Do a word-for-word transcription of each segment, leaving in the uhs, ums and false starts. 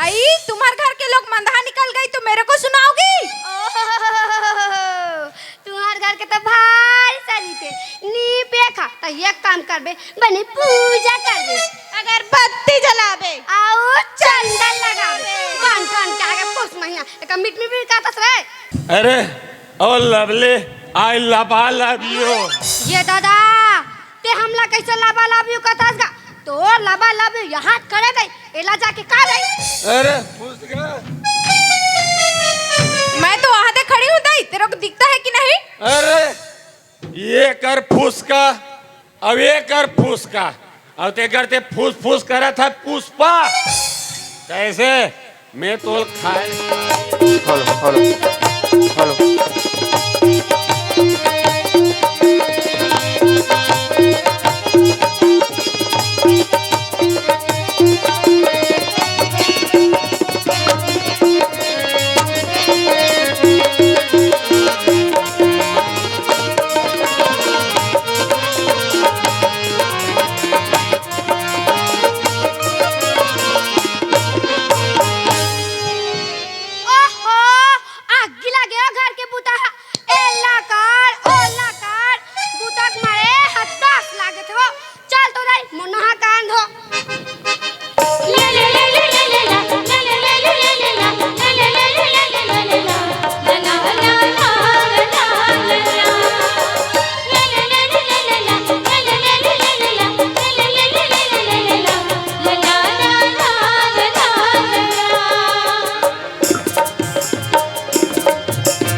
ई, तुम्हार घर के लोग मंदहा निकल गई तो मेरे को सुनाओगी? ओहो, तुम्हार घर के तो भारी शरीफ हे। नी पे खा, त एक काम करबे, बने पूजा करबे। अगरबत्ती जलाबे। अउ चंदन लगाबे। बन ठन के आगे पुस महिया, एका मिट मिट मिट कहतस रे। अरे, oh lovely, I love, I love you। ये दादा, ते हमला कैसे लबा लबियो कथस गा? तोर लबा लबियो यहाँ खड़े गई, एला जाके का रही? अरे फुसका। मैं तो वहां से खड़ी हूँ दाई, तेरे को दिखता है कि नहीं? अरे ये कर फुसका, अब ये कर फुसका, अब ते करते फुस फुस करत है पुष्पा। कैसे? मैं तोल खाए। Hello, hello, hello. ओहो, आगी लागे ओ घर के बुता हा। एला कर, ओला कर, बुता के मारे हताश लागत हो। चल तो दाई, मोर नहा कान धो।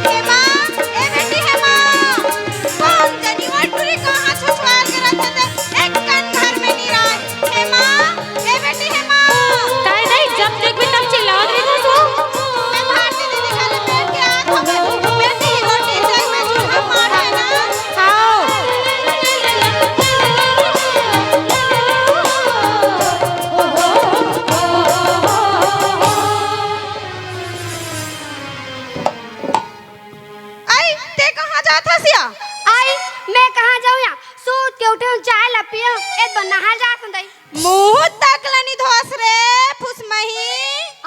हेमा, ए बेटी हेमा, कौन जनी वो टुरी कहाँ छुछुआर के रथे ते, एक कन घर में नी राय। हेमा, ए बेटी हेमा। काय दाई, जब देखबे तब चिल्लावत रहिथे तू। मैं भारती दीदी घर ले बैठ के आत हूँ, बेटी रोटी से मैं चूल्हा मार है ना। हाव। आई, ते कहाँ जात हस या? आई, मैं कहाँ जाऊँ या? सूत के उठे हूँ, चाय ला पिए हूँ, एत बर नहाए जात हूँ दाई। मुँह तक ला नी धोस रे, फुसमही।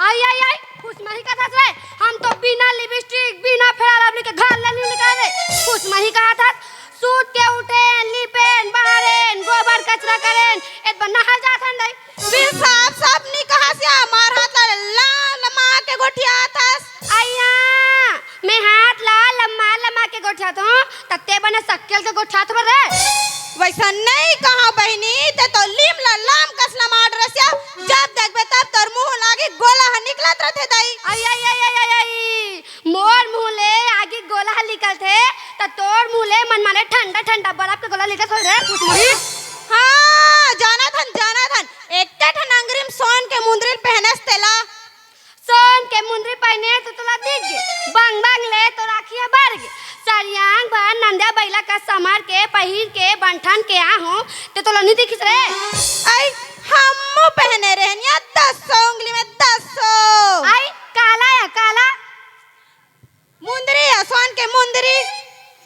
आई, आई, आई, फुसमही कथस रे? हम तो बिना लिपस्टिक, बिना फेयर लवली के घर ले नी निकले रे। फुसमही कहत हस, सूत के उठेन, लिपेन, बहारेन, गोबर कचरा करेन, एत बर नहाए जात हन दाई। फिर साफ साफ नी कहस या, मार हाथ ला लम्मा लम्मा के गोठियात हस। अइया, मैं हाथ ला लम्मा लम्मा के गोठियात हूँ, त ते बने सक्केल के गोठियात हस रे। वैसा नहीं कहा बहिनी, ते तो लीम ला लाम कस लमाड़ रस या, जब देखबे तब तोर मुँह लागी गोला ह निकलत रथे दाई। आई, आई, आई, आई, आई, आई। मोर मुँह ले आगी गोला ह निकलथे, त तोर मुँह ले मनमाने ठंडा ठंडा बरफ के गोला निकलत होही रे, फुसमही। हाँ, जानत हन, जानत हन। एक्के ठन अंगरी म सोन के मुंदरी ल पहनेस तेला। सोन के मुंदरी पहिने त तोला दिख गे, बंग बंग ले तोर आँखी ह बर गे। सरियांग भर नंदिया बइला कस समर के पहिर के बन ठन के आ हूँ, ते तोला नी दिखिस रे? आई, हमू पहने रहेन या दसो उंगली में दसो। आई, काला या काला। मुंदरी या सोन के मुंदरी।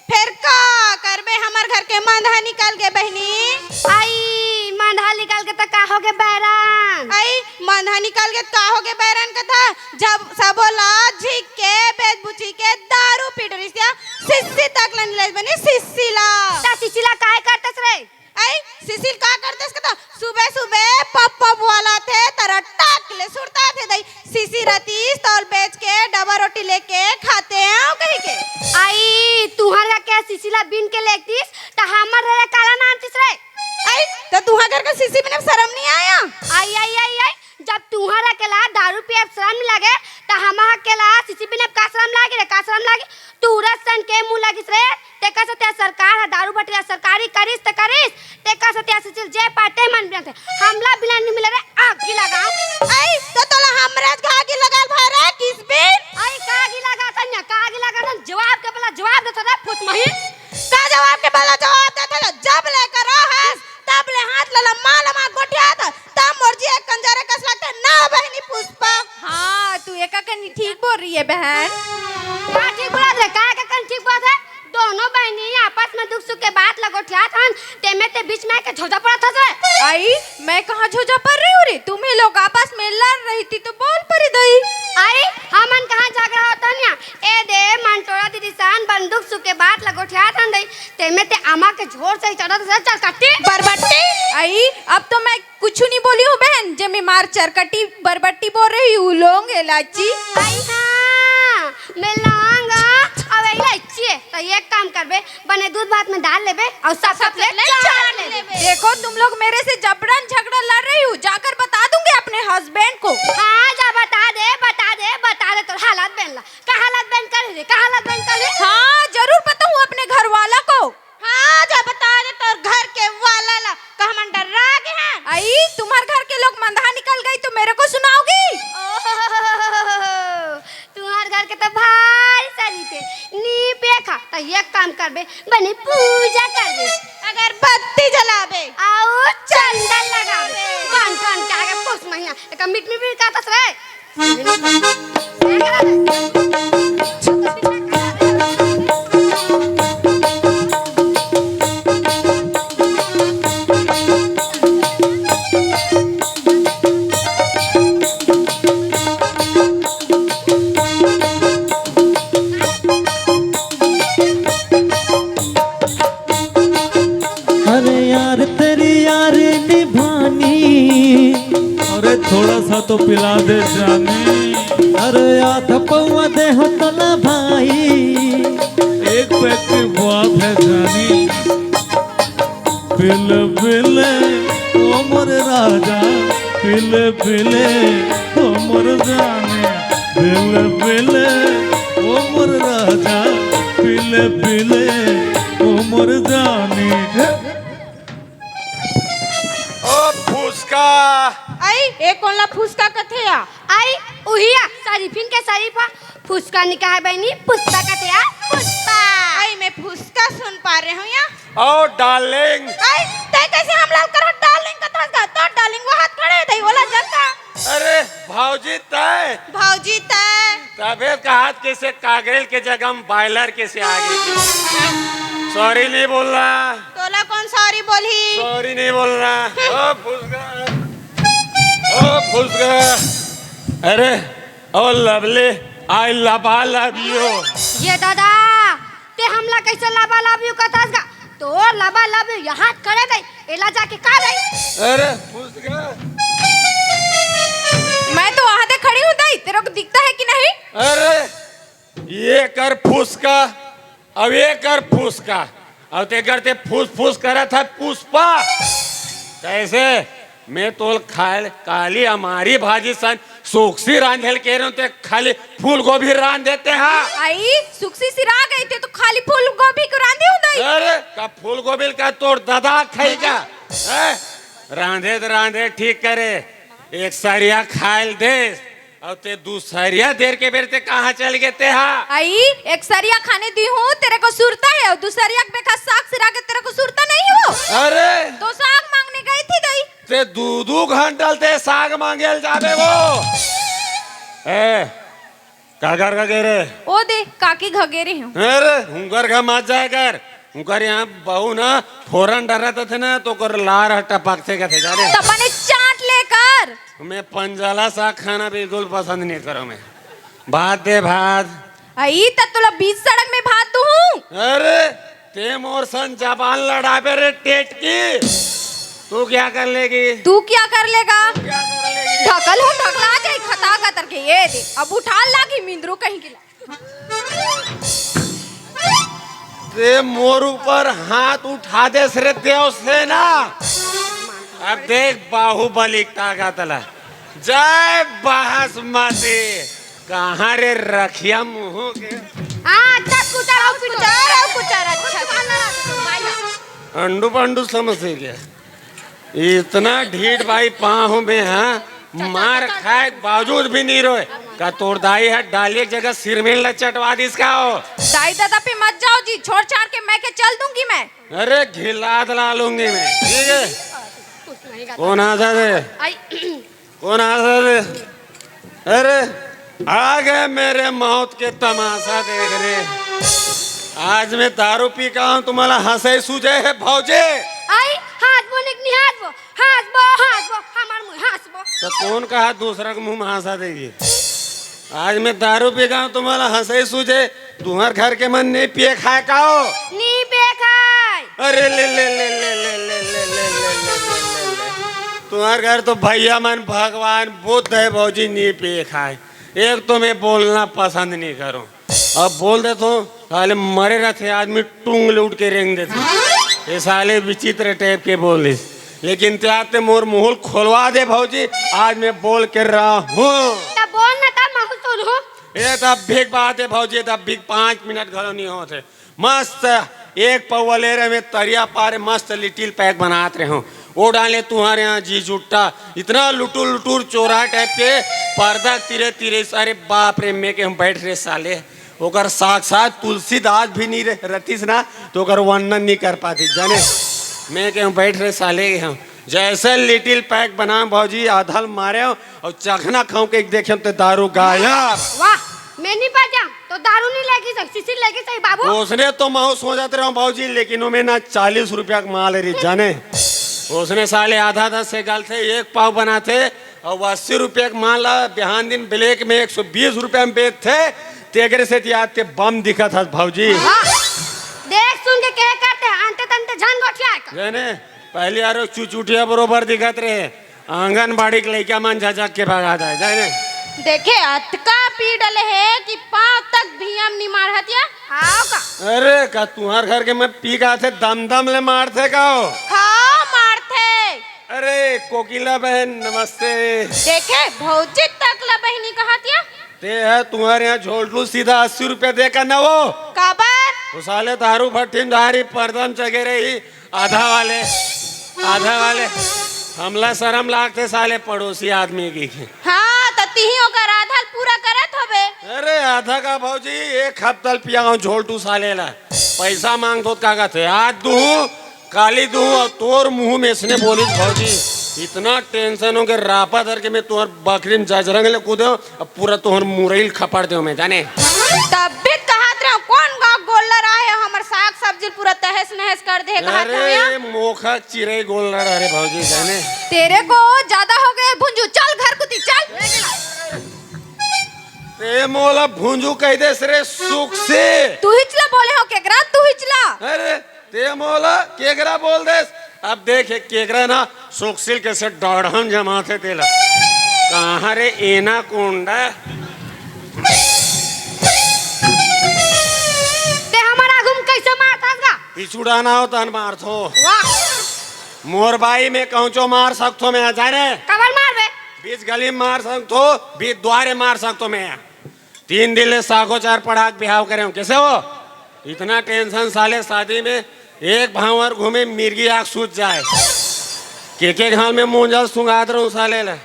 फेर का करबे, हमर घर के मंदहा निकल गे बहिनी। आई, मंदहा निकल गे त का होगे बैरन? आई, मंदहा निकल गे त का होगे बैरन कथा? जब सबो ला झिक के, बेच बुची के दारू पी डरिस या, सिस्सी तक ला नी लेस बहिनी, सिस्सी ला। त सिस्सी ला काय करतस रे? आई, सिसिल का करतेस कथा? सुबह सुबह पप पप वाला थे, तरा टाक ले सुरता थे दई। सिसी रतिस, तौल बेच के, डबा रोटी लेके खाते हैं कही के। आई, तुहर का क्या सिसिला बीन के लेगतिस, त हमर रे काला नानतिस रे? आई, त तुहा घर का सिसी बिना शरम नहीं आया? आई, आई, आई, आई, जब तुहर अकेला दारू पिए शरम नहीं लगे, त हम अकेला सिसी बिना का शरम लागे रे, का शरम लागे? तू रसन के मुँह लगिस रे, तेकर से तें सरकार ह दारू भट्टी ला सरकारी करिस त करिस, तेकर से तें सिसिल जे पाय ते मन बिनथे, हमला बिना नी मिले रे, आगी लगाऊं। आई, त तोला हमरे ज आगी लगाल भाय रे, किस बिन? आई, का आगी लगाथन या, का आगी लगाथन, जवाब के बदला जवाब देथो रे, फुसमही। का जवाब के बदला जवाब देथो रे, जब ले करो हस, तब ले हाथ ला लम्मा लम्मा गोठियात, तब मोर जी एक कंजरे कस लगथे ना बहिनी पुष्पा। हाँ, तू एका कनी ठीक बोल रही है बहन। का ठीक बोलत रे? का एका कनी ठीक बोलत रे? दोनों बहिनी आपस में दुख सुख के बात ल गोठियात हन, तेमे ते बीच में आके झोझा पड़त हस रे। आई, मैं कहाँ झोझा पड़ रही हूँ रे? तुम ही लोग आपस में लड़ रही थी तो बोल पड़ी झोर से ही चढ़त हे चरकट्टी। बरबट्टी। आई, अब तो मैं कुछ नहीं बोली हूँ बहन, जे मैं मार चरकट्टी बरबट्टी बोल रही हूँ, लौंग इलायची। आई हाँ, मैं लौंग अउ इलायची हे। त एक काम करबे, बने दूध भात में डाल लेबे अउ सब सब ले चाट लेबे। देखो तुम लोग मेरे से जबरन झगड़ा लड़ रही हूँ, जाकर बता दूंगी अपने हस्बैंड को। हाँ जा बता दे, बता दे, बता दे तोर हालत बहन ला। का हालत बहन कर रे, का हालत बहन कर रे? हाँ जरूर बताऊँ अपने घर वाला को। हाँ जा बता दे तोर घर के वाला ला, का हमन डर्रा गे हन? आई, तुम्हार घर के लोग मंदहा निकल गई तो मेरे को सुनाओगी? ओहो, तुम्हार घर के तो भारी शरीफ हे, नी पिए खा। त एक काम करबे, बने पूजा करबे, अगरबत्ती जलाबे, अउ चंदन लगाबे, बन ठन के आगे पुस महीना एक मिट मिट मिट कहत रे। अरे यार तेरी यार निभानी। अरे थोड़ा सा तो पिला दे जानी। अरे आधा पौवा दे हो तोला भाई। एक पैक बहुत है जानी। पिल पिल ओ मोर राजा, पिल पिल ओ मोर जानी, पिल पिल ओ मोर राजा, पिल पिल ओ मोर जानी। ओ फुसका। आई, ए कोन ला फुसका कथे या? आई, उही या, शरीफिन के शरीफा। फुसका नी कहे बहिनी, पुस्ता कथे या, पुस्ता। आई, मैं फुसका सुन पा रहे हूँ या। ओ डार्लिंग। आई, तै कैसे हमला करा डार्लिंग कथस गा? तो डार्लिंग वो हाथ खड़े दई, ओला जन का। अरे, भौजी तै। भौजी तै। तबे कहात कैसे कागरेल के जगह में बॉयलर कैसे आ गई। सॉरी नहीं बोलना। तोला कौन सॉरी बोलही? सॉरी नहीं बोलना। ओ फुसका। ओ फुसका। अरे, oh lovely, I love, I love you। ये दादा, ते हमला कैसे लबा लबियो कथस गा? तोर लबा लबियो यहाँ खड़े दई, एला जाके का दई? अरे, फुसका। मैं तो वहां दे खड़ी हूँ दई, तेरे को दिखता है कि नहीं? अरे, ये कर फुसका, अब ये कर फुसका, अब ते कर ते फुस फुस करत है पुष्पा। कैसे? मैं तोल खायल काली हमारी भाजी सन सुक्सी रांधेल के रहे ते खाली फूल गोभी रांध देते हैं। आई, सुक्सी सिरा गई थे तो खाली फूल गोभी को रांधी हूँ दई। अरे, का फूल गोभी का तोर दादा खाई का? हैं? रांधे तो रांधे ठीक करे, एक सरिया खायल दे, अउ ते दूसरिया देर के बेर ते कहाँ चल गे ते हा? आई, एक सरिया खाने दी हूँ, तेरे को सुरता है, अउ दूसरिया के बेखा साग सिरा के तेरे को सुरता नहीं हो? अरे! तो साग मांगने गई थी दई। ते दू दू घंटा ते साग मांगे ल जाबे वो। ए, काकर का गे रे? ओ दे, काकी घगे रे हूँ। अरे, हुंकर घर मत जाए कर। हुंकर यहाँ बहू ना फोरन डरत थे ना, तो ओकर लार ह टपकथे कथे, जाने। त बने चाट ले कर। मैं पंजाला साग खाना बिल्कुल पसंद नहीं करो मैं। भात दे, भात। आई, त तोला बीच सड़क में भात दूँ। अरे, ते मोर सन जबान लड़ाबे रे टेटकी। तू क्या कर लेगी? तू क्या कर लेगा? क्या कर लेगी? ढकल हूँ, ढकला जाई, खता खतर के ये दे। अब उठा लागी मिंदरू कहीं की ला। ते मोर ऊपर हाथ उठा देस रे देवसेना। अब देख बाहुबली ताकत ला। जय बासमती। कहाँ रे रखिया मुँह के? हाँ, अच्छा, कुचर, कुचर, कुचर, अच्छा। अंडू पंडू समझ गया। इतना ढीठ भाई पाँव में, हाँ, मार खाए के बावजूद भी नहीं रोए। का तोर दाई ह डालिए के जगह सिरमेन ला चटवा दिस का हो? दाई दादा पे मत जाओ जी, छोड़ छाड़ के मैं के चल दूंगी मैं। अरे घिलाद ला लूंगी मैं, ठीक है? कौन आ जावे? आई। कौन आ रहा रे? अरे, आ गए मेरे मौत के तमाशा देखने। आज मैं दारू पी का हूँ, तुम्हाला हंसई सूझे हे भौजे? आई, हंसबो निक नहीं हंसबो, हंसबो, हंसबो, हमार मुँह हंसबो। तो कौन कहा दूसरा के मुँह में हंसा देगी? आज मैं दारू पी का हूँ, तुम्हाला हंसई सूझे, तुम्हार घर के मन नहीं पिए खाए का हो? नहीं पिए खाए। अरे ले ले ले ले ले ले ले ले ले ले ले ले। तुम्हार घर तो भैया मन भगवान बुद्ध है भौजी, नी पिए खाए। एक तो मैं बोलना पसंद नहीं करूँ, अब बोल देता हूँ, साले मरे रहते आदमी टूंग ले उठ के रेंग देते। ये साले विचित्र टाइप के बोल दिस, लेकिन ते आते मोर मुहूल खोलवा दे भौजी, आज मैं बोल के रहा हूँ। तब बोल ना, तब महू सुनहूँ। ये तब भीख बात है भौजी, तब भीख पाँच मिनट घलो नहीं होते। मस्त एक पौवा ले रहे, मैं तरिया पारे मस्त लिटिल पैक बनात रहे हूँ। वो डाले तुम्हारे यहाँ जी जुट्टा, इतना लुटुर लुटुर चोरा टाइप के पर्दा तिरे तिरे, सारे बाप रे, मैं के हम बैठ रहे साले। ओकर साक्षात तुलसीदास भी नहीं रह-, रहतीस ना, तो ओकर वर्णन नहीं कर पाती, जाने। मैं के हम बैठ रहे साले के हम। जैसे लिटिल पैक बना भौजी, आधल मारे हो और चखना खाऊं के देखे तो दारू गायब। वाह, मैं नहीं पा जाऊं, तो दारू नहीं लेगी सही, सीसी लेगी सही बाबू। उसने तो महू सोचत रहे भौजी, लेकिन ओमे ना चालीस रुपया के माल रही, जाने। उसने साले आधा आधा से गलथे, एक पाव बनाथे, और अस्सी रुपया के माल ला बिहान दिन ब्लैक में एक सौ बीस रुपया में बेचथे, तेकरे से तियाद ते बम दिखत हस भौजी। वाह, देख सुन के कहे करते, अंते तंते झन गोठिया का। जाने, पहली आरो चुचुटिया बरोबर दिखत रहे, आंगनबाड़ी के लइका मन झझक के भगा जाए, जाने। देखे, अतका पी डले हे कि पाँव तक भी हम नहीं मारत या। आओ का? अरे, का तुम्हार घर के मैं पी का थे, दम दम ले मारथे का हो? हाँ, मारथे। अरे, कोकिला बहन, नमस्ते। देखे, भौजी तक ला बहिनी कहत या। ते है तुम्हारे यहाँ झोलटू सीधा अस्सी रुपया दे का ना वो? काबर? वो साले दारू भट्टी में धारी परदम चगे रही, आधा वाले, आधा वाले। हमला शरम लागथे साले पड़ोसी आदमी की। हाँ, त तिही ओकर आधा ल पूरा करत होबे। अरे आधा का भौजी, एक हफ्ता ल पियाऊं झोलटू साले ला। पैसा मांगथो त का कथे, आज दूहूं, काली दूहूं, और तोर मुंह में इसने बोली भौजी। इतना टेंशन हो के रापा धर के मैं तोहर बकरी में जजरंग ले कूदे हूं, अब पूरा तोहर मुरई ल खपड़ दे हूं मैं, जाने। तब भी कहत रहे, कौन गाँव गोल्लर आए हो, हमर साग सब्जी पूरा तहस नहस कर दे, कहत रहे अरे, यहाँ। मोखा चिरई गोल्लर, अरे भौजी, जाने। तेरे को ज्यादा हो गए भुंजू, चल घर कुती, चल। ते मोला भुंजू कह दे रे सुख से। तू हिचला बोले हो केकरा, तू हिचला। अरे, ते मोला केकरा बोल देस। अब देख, ये केकरा ना सुखशील के से डढ़न जमाथे तेला। कहाँ रे एनाकोंडा? ते हमर आगू में कैसे मारथस गा? पिछुड़ा ना हो तन मारथो। वाह। मोर बाई में कहूँचो मार सकथो मैं, जाने। कबर मारबे? बीच गली में मार सकथो, बीच द्वारे मार सकथो मैं। तीन दिन ले साखोचार पढ़ा के बिहाव करे हूँ। कैसे हो? इतना टेंशन साले शादी में। एक भांवर घूमे मिर्गी आँख सूझ जाए। के के घाल में मुंजल सुंगात रहूं साले ला।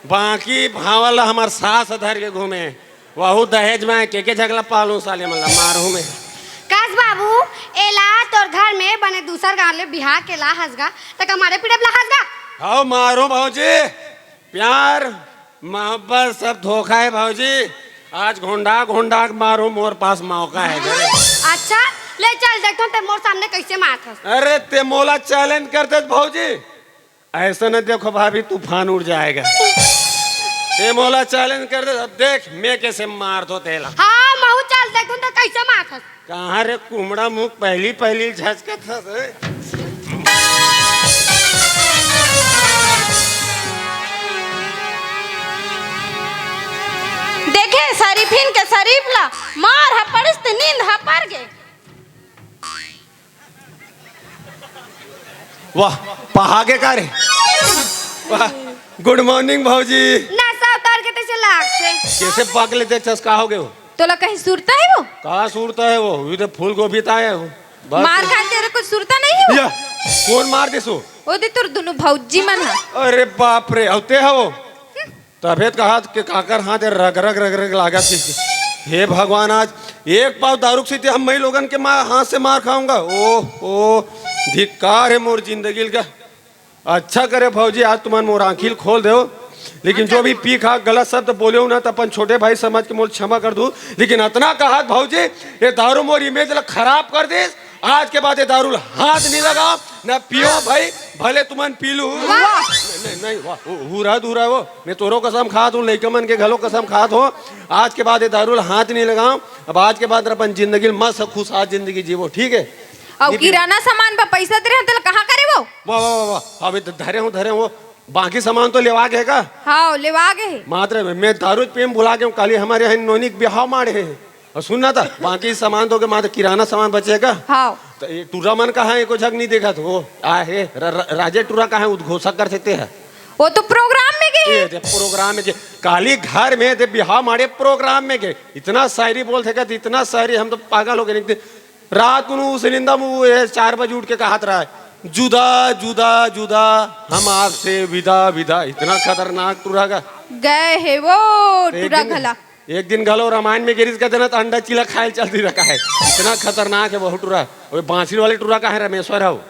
बाकी भांवर ला हमर सास धर के घूमे। वहू दहेज में के के झगला पालूं साले मन ला मारहूं मैं। कस बाबू, एला तोर घर में बने दूसर गांव ले बिहार के ला हसगा, त का मारे पीड़े ला हसगा? हाओ मारो भौजी। प्यार, मोहब्बत सब धोखा है भौजी। आज घोंडा घोंडा के मारो, मोर पास मौका है घरे। अच्छा, ले चल देखो ते मोर सामने कैसे मारथस। अरे ते मोला चैलेंज कर दे भौजी। ऐसा न देखो भाभी, तूफान उड़ जाएगा। ते मोला चैलेंज कर दे, अब देख मैं कैसे मार दो तेला। हाँ, महू चल देखो तो कैसे मारथस। कहाँ रे कुमड़ा मुख, पहली पहली झचकत हस, हैं? देखे शरीफिन के शरीफ ला मार ह पड़िस ते नींद ह पर गे। वाह, पहागे का रे? वाह, गुड मॉर्निंग भौजी। नशा उतार के तैसे लागथे। कैसे पग ले देखथस, का हो गयो? तोला कहीं सुरता है वो? का सुरता है वो? ये तो फूल गोभी ताय है वो। बस। मार खाए तेरे कुछ सुरता नहीं है वो? या, कौन मार दे सो? ओ दे तोर दोनों भौजी मन हा। अरे बाप रे, अउ ते हा वो? तभे त कहा के काकर हाथ रग रग रग रग लागत हे। हे भगवान, आज एक पाव दारू के सेती हम मई लोगन के मार, हाथ से मार खाऊंगा। ओह, ओह, धिक्कार है मोर जिंदगी का। अच्छा करे भौजी, आज तुमन मोर आँखी ल खोल देव। लेकिन जो भी पी खा गलत शब्द बोले हो ना, तो अपन छोटे भाई समझ के मोल क्षमा कर दू। लेकिन अतना कहा भौजी, ये दारू मोर इमेज ला खराब कर दे। आज के बाद ये दारू ला हाथ नहीं लगाओ, ना पियो भाई, भले तुमन पी लू। वाह। नहीं, नहीं, नहीं, वाह, हु-, हुरा दूरा वो। मैं तोरो कसम खात हूँ, लइका मन के घलो कसम खात हूँ। आज के बाद ये दारू ला हाथ नहीं लगाओ। अब आज के बाद अपन जिंदगी में मस्त खुशहाल जिंदगी जीवो, ठीक है? अउ किराना सामान बर पइसा दे रहे हन, तेला कहाँ करे वो? वाह, वाह, वाह, वाह। अबे तो धरे हूँ, धरे हूँ। बाकी सामान तो लेवा गे हे का? हाँ, लेवा गे हे। मात्र में, मैं दारू पीए में भुला गे हूँ। काली हमर यहाँ नोनी के बिहाव माड़े हे। अउ सुन ना त, बाकी सामान तो के, मात्र किराना सामान बचे हे का? हाँ। त ये टुरा मन कहाँ हे? एको झक नहीं देखत हो। आ हे, र-, र-, राजे टुरा कहाँ हे? उद्घोषक कर सकते हैं। वो तो प्रोग्राम में गे हे। ये दे, प्रोग्राम में गे। काली घर में दे बिहाव माड़े, प्रोग्राम में गे। इतना शायरी बोलथे का, इतना शायरी, हम तो पागल हो गे। रात को नू उसे निंदा में वो ये चार बजे उठ के कहत रहा है, "जुदा, जुदा, जुदा, हम आपसे विदा, विदा।" इतना खतरनाक टुरा का। गे हे वो तो एक टुरा दिन, घला। एक दिन घलो रामायण में गे रिहिस का देना त अंडा चीला खाए ल चल दी रखा है। इतना खतरनाक है वो टुरा। वो बांसुरी वाले टुरा का है रमेश्वर हो।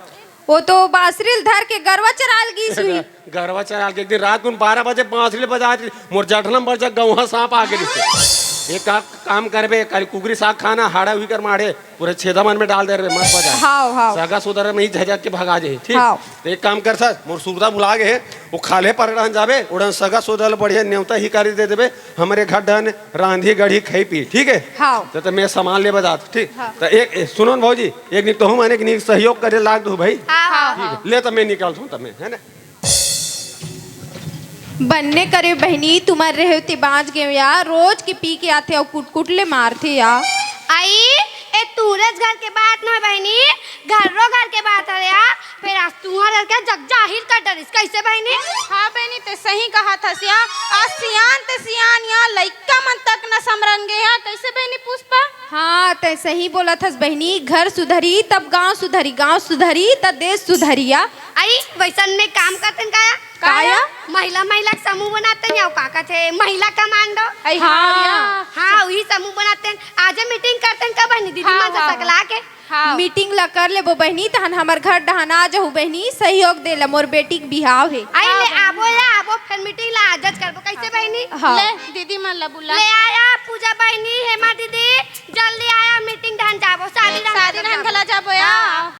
वो तो बांसुरी ल धर के गरवा चराल गीस हुई। गरवा चराल के एक दिन रात को बारह बजे बांसुरी बजात रही, मोर जठलम बर जग गौहा सांप आ गे रिहिस। एक का काम करबे, काली कुकरी साग खाना, हाड़ा हुई कर माड़े, पूरे छेदा मन में डाल दे रहे, मत बजा। हाव, हाव। सगा सोदर में ही झझक के भगा जे, ठीक? हाव। तो एक काम कर सर, मोर सुरता भुला गे हे, वो खाल्हे पर रहन जाबे, उड़न सगा सोदर ल बढ़िया नेवता ही कारी दे देबे, हमरे घर डन रांधी गढ़ी खाई पी, ठीक है? हाव। तो, तो मैं सामान ले बजात, ठीक? हाँ। तो एक, ए, सुनो न भौजी, एक दिन तोहू माने कि नहीं सहयोग करे लाग दू भाई। हाँ, हाँ, ठीक है, हाँ। ले तो मैं निकलत हूँ, तब मैं, है ना? बन्ने करे बहिनी, तुमन रहेव ते बांच गेव या, रोज के पी के आथे अउ कुटकुट ले मारथे या। आई, ए टूरस घर के बात नोहे बहिनी, घर्रो घर के बात हरे या। फेर आज तुंहर घर के जग जाहिर कर डरिस, कइसे बहिनी? हाँ बहिनी, ते सही कहत हस या, आज सियान ते सियान या, लइका मन तक न समरन गे या, कइसे बहिनी पुष्पा? हाँ, ते सही बोलत हस बहिनी, घर सुधरी तब गांव सुधरी, गांव सुधरी त देश सुधरी या। आई, वइसन में काम करतेन काया? काया? महिला, महिला के समूह बनातेन या का कथे, महिला कमांडो? आई, हाँ, हाँ। या। हाँ, वही समूह बनातेन। आजे मीटिंग करतेन का बहिनी, दीदी हाँ, मन से हाँ, सकला के? हाँ। मीटिंग ला कर लेबो बहिनी, तहन हमर घर डहन आ जहू बहिनी, सहयोग दे ला, मोर बेटी के बिहाव हे। आई हाँ, ले बहिनी। आबो या आबो, फेर मीटिंग ला आजच करबो, कइसे बहिनी? हाँ। ले, दीदी मन ला बुला। ले आया, पूजा बहिनी हे,